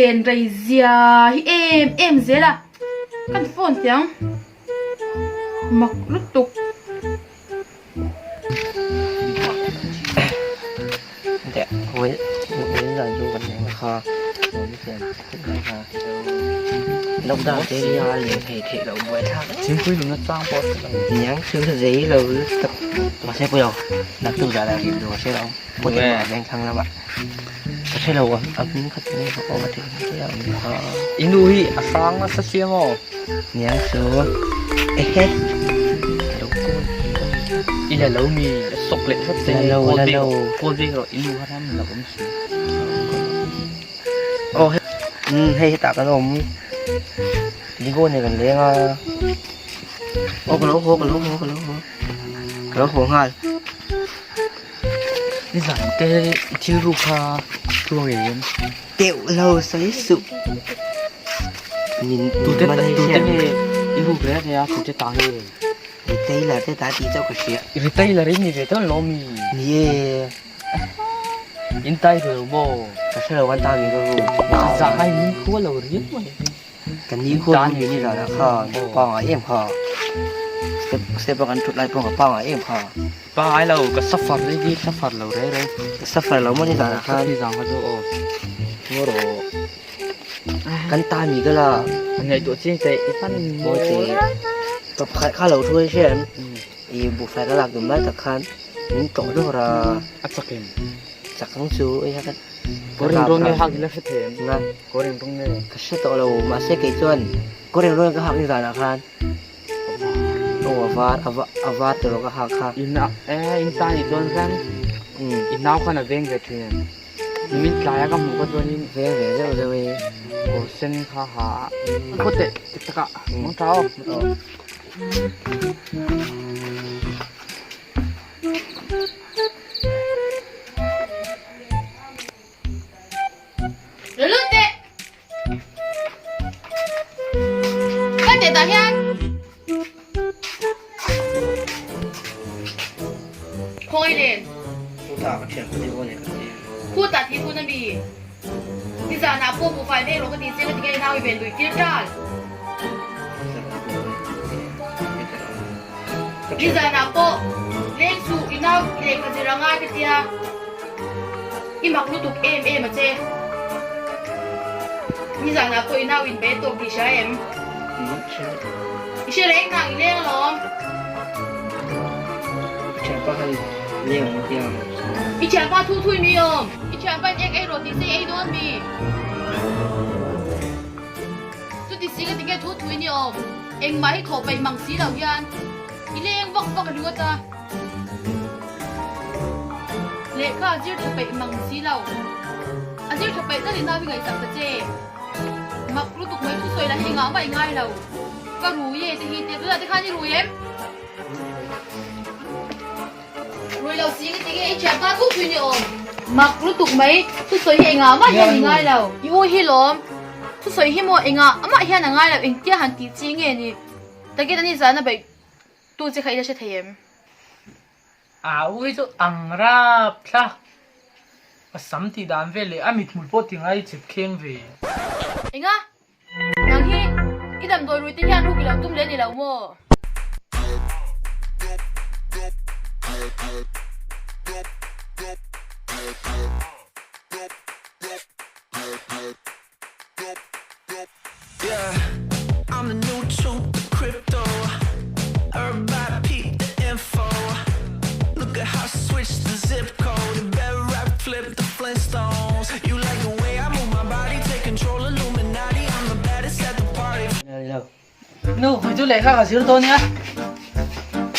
len rei zia hi em em zel a, kan phone tiang mak lutuk. Lockdown te hi a leng thei theih loh buai thlak thingpui lumna chang pawh a hre lo niang thil chu zei lo tak mahse pawh lo naktuk zan ah rih duh a hre lo pawh te a veng thlang lamah ka hre lo a hming kha tinge ka awm a tih ang te a awm kha i nu hi a hrang nasa sia maw niang chu ehe ka lo kawl i la lo mi a sawk leh hlek che la lo la lo kawl vek rawh i nu kha ram lo awm si. Aw hei umm hei hetah kan awm Lego nen kan leng a aw ka lo haw ka lo haw ka lo haw ka lo haw nghal nizan te i thil ruk kha tluang ngei em teuh lo sawi suh min tute tute nge i ruk reng reng a tute ta nge retailer te ta tih chauh ka hria retailer i ni ve dawn lo mi ni e. In tai ru lo maw? Ka hre lo kan ta mi ka ru. Zah ngai ni khua lo riau mai. Kan ni khua ru mi ni zah kha pa ngai em kha. Step step a kan thut lai pawh ka pa ngai em kha. Pa ngai lo ka safar rei hi safar lo re re. Ka safar lo maw ni zah kha. Ni zah kha chu aw. Ngaw rawh. Kan ta mi ka la. An ngaihtuah chiang teh i hman mawi teh. Ka pakhat kha lo thu ai hria em. I buhfai ka lak dun lai tak khan min tlawh dawr a. A chak em? Chak ang chu ei a ka Kawr eng rawng nge hak ila hre thei em? Na. Kawr eng rawng nge? Ka hre tawh lo mahse kei chuan kawr eng rawng ka hak nizanah khan aw a var a var tawh lo ka hak kha. In a eh in tan i chuan khan i nau khan a veng ve thin em? Nimin tlai a ka hmuh kha chuanin veng ve zeuh zeuh e. Kawr sen kha ha a. Khaw teh tik takah mang tha aw. Lut teh. Ka teh tah hian. Khawi len. Khutah ka thian pahnih aw nen ka ti. Khutah thi hun ami. Nizanah pawh buhfai vek rawh ka ti che ka ti nge nau i ven lui tir tal. Nizanah pawh leng suh i nau i lehkha zir a ngai ka tia. I mak lutuk em em a che. Nizanah pawh i nau in be tawk tih hria em? I hre reng nang i leng alawm. I thianpa khan leng ang tia. I thianpa thu thui mi awm. I thianpa in ek ei rawh tih se i ei dawn mi? Chuti si ka ti nge thu thui ni awm. Engmah hi thawh peih mang si lo hian i leng vak vak ringawt a. Lehkha a zir tha peih mang si lo. A zir tha peih tal i nau hi ngaihsak ta che. Mak lutuk mai thusawi lah hi engah mah i ngai lo. Ka rui e te hi tia tunah te khan i rui em? Rui lo si ka ti nge i thianpa thu thui ni awm. Mak lutuk mai thusawi hi engah mah hian i ngai lo. I u hi lawm. Thusawi hi maw engah mah hian a ngai lo engtia han tih chi nge ni? Takin ani zana beih tu che kha i la hre thei em? A u hi chu ang rap thla. A sam tih dan vel leh a mithmul pawh ti ngai chep kheng ve. Enga? Nang hi i damdawi rui te hian ruk i lo tum leh ni lo maw? Nu, khawi chu lehkha ka zir dawn nia.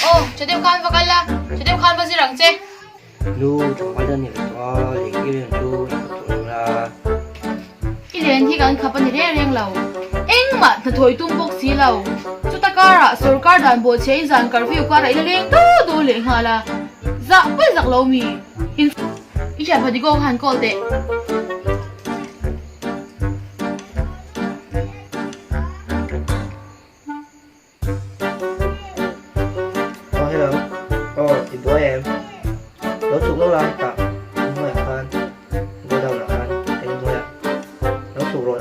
Aw, tha deuh khan va kal la, tha deuh khan va zir ang che. Nu, tlangval dawn ni ve tawh a, lehkha rian chu i khap tawh lo la. I len hi kan khap a ni reng reng lo. Engmah hnathawih tum bawk si lo. Chuta karah sorkar dan bawhchhia in zan curfew karah i la leng deuh deuh leh nghal a. Zah pawi zak lo mi. In i thian pahnih kawng kha han call teh. Aw hello aw i buai em lo chhuk lo lai tah in hnuaiah khan godown ah khan ka in hnuaiah lo chhuk rawh.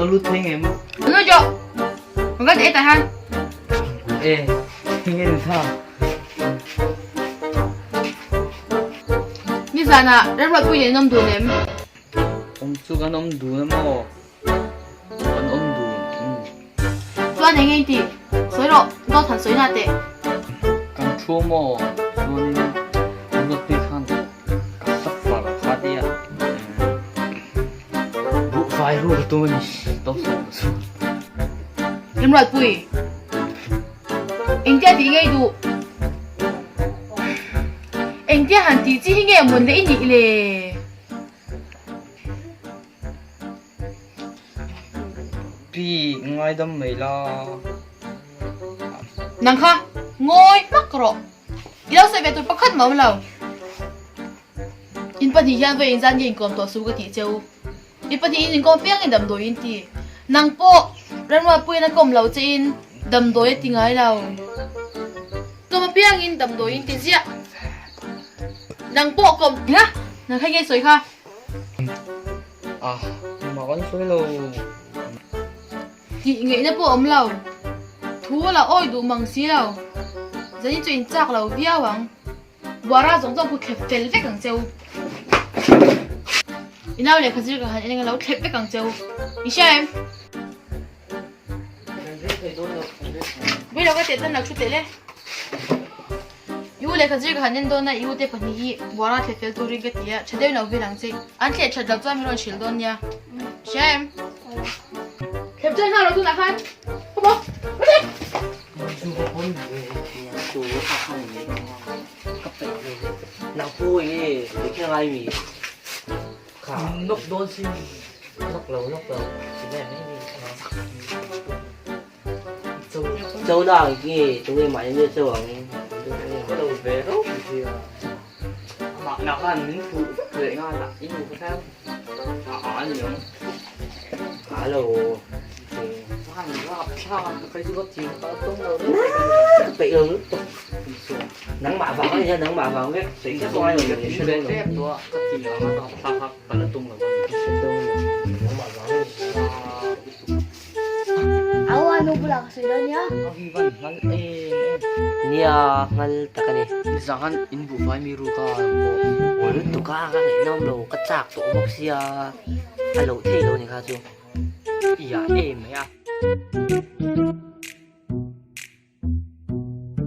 lo lut thei ngem? Lut rawh. Ka ti e tah hian. E, nge ni tha? Nizanah Remruatpui nen in awm dun em? Awm chu kan awm dun a maw? Kan awm dun. Chuan eng nge in tih? Sawi rawh, dawt han sawi na teh. Kan thu maw? Chuanin Remruatpui khan ka suffer kha tia. Buhfai ru ka tum a ni. Dawt sawi ka chu. Remruatpui, engtia tih ngei duh? Engtia han tih chi hi nge mawn leh i nih le? Pi ngaidam mai la. Nang kha ngawi hmak rawh. I lo sawi ve tur pakhat mah awm lo. In pahnih hian vawiin zan nge inkawm tawh su ka tih cheu. I pahnih in inkawm piangin damdawi in ti. Nang pawh Remruatpuiin a kawm lo che in damdawi a ti ngai lo. Kawm apiangin damdawi in ti ziah. Nang pawh kawm nia nang kha nge sawi kha. Ah, mah kan sawi lo. Tih ngaihna pawh awm lo. Thu la awi duh mang si lo. Zanin chu in chak lo viau ang. Buara zawng zawng khu thlep fel vek ang cheu. I nau lehkha zir ka han en anga lo thlep vek ang cheu. I hria em? Vui lo ka teh tan lo thu teh le. I u lehkha zir ka han en dawn a, i u te pahnih hi buara thlep fel turin ka ti a, tha deuhin lo vil ang che. An thleh that loh chuan min rawn hrilh dawn nia. Hria em? Thlep chuan nghal lo tunah khan. Come on. Nang pawh enge i kher ngai mi? Kha. Nawk dawn sin. Nawk lo nawk lo. Ti mai mai mi. Cho na ang nge tunge mahni nge cho ang. Ka lo ve reuh sia. Amah nak khan min phuh vek leh nghal a, i nu kha khan a a ni ang. A lo. Khan rap thlak a kai chu ka thing ka tum lo reuh. Ka peih lo lutuk. Nangmah vang a nia nangmah vang vek. Sawi kher pawh ngai lo ni. Hre tep tawh a ka ti ang a rap thlak a ka la tum lo a ni. Hre dawn lo. Nangmah vang vek. Au a nu bulah ka sawi dawn nia. A hi van nghal em em. Nia nghal tak a ni. Nizan khan in buhfai mi ru ka ang pawh. Aw lutuk a ka ngaihnawm lo ka chak tawh bawk sia a loh theih lo ni kha chu. Ia em mai a.